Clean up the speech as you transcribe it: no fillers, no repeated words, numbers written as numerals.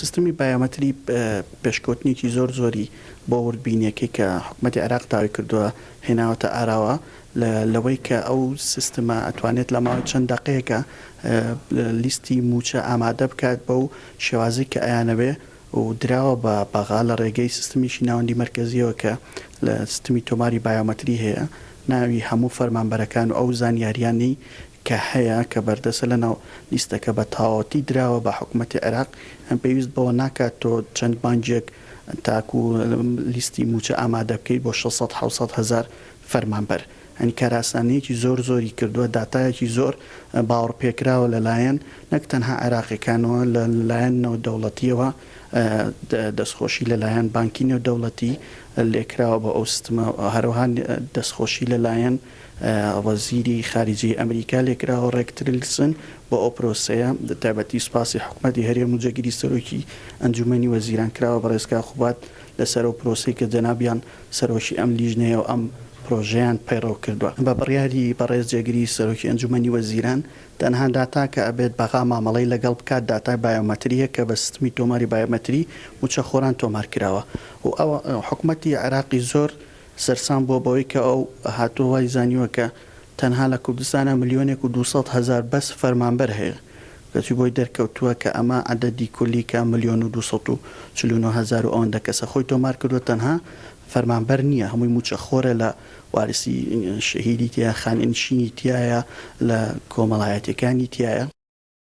سیستمی بایۆمەتری پێشکەوتنێکی زۆر زۆری بۆ وردبینیەکەی کە حکومەتی عێراق داوای کردووە هێناوەتە ئاراوە لەوەی کە ئەو سیستمە ئەتوانێت لە ماوەی چەند دەقەیەکە لیستی مووچە ئامادە بکات بەو شێوازەی کە ئەیانەوێ و دراوە بە بەغا لە ڕێگەی سیستمیکی ناوەندی مەرکەزیەوە کە لە سیستمی تۆماری بایۆمەتری هەیە ناوی هەموو فەرمانبەرەکان و ئەو زانیاریانەی کە هەیە کە بەردەستە لە ناو لیستەکە بە تەواوەتی دراوە بە حکومەتی عێراق پێویست بەوە ناکات تۆ چەند مانگێک تاکو لیستی مووچە ئامادە بکەیت بۆ 600 700 هەزار فەرمانبەر یانی کارئاسانییەکی زۆر زۆری کردووە، داتایەکی زۆر باوەڕپێکراوە لەلایەن نەک تەنها عێراقیەکانەوە لە لایەن نێودەوڵەتیەوە دەستخۆشی لەلایەن بانکی نێودەوڵەتی لێکراوە بۆ ئەو سیستمە، هەروەها دەستخۆشی لەلایەن وەزیری خارجیەی ئەمریکا لێکراوە ڕێک تریلسن بۆ ئەو پرۆسەیە، تایبەتی سوپاسی حکومەتی هەرێم و جێگری سەرۆکی ئەنجومەنی وەزیران کراوە بەڕێز کاک قوباد لەسەر ئەو پرۆسەی کە جەنابیان سەرۆکی ئەم لیژنەیە و ئەم پرۆژەیان پەیڕەو کردوە. بە بڕیاری بەڕێز جێگری سەرۆکی ئەنجومەنی وەزیران، تەنها داتا کە ئەبێت بەغا مامەڵەی لەگەڵ بکات داتای بایۆمەترییە کە بە سیستمی تۆماری بایۆمەتری موچەخۆران تۆمار کراوە و ئەوە حکومەتی عێراقی زۆر سەرسام بووە بەوەی کە ئەو هاتووە وای زانیوە کە تەنها لە کوردستانا ملیۆنێک و 200 هەزار بەس فەرمانبەر هەیە کەچی بۆی دەرکەوتووە کە ئەمە عەدەدی کولی کە ملیۆن و 249 هەزار و ئەوەندە کەسە خۆی تۆمار کردووە تەنها فەرمانبەر نییە هەمووی مووچەخۆرە لە وارسی شەهیدی تیایە خانەنشینی تیایە لە کۆمەڵایەتیەکانی تیایە.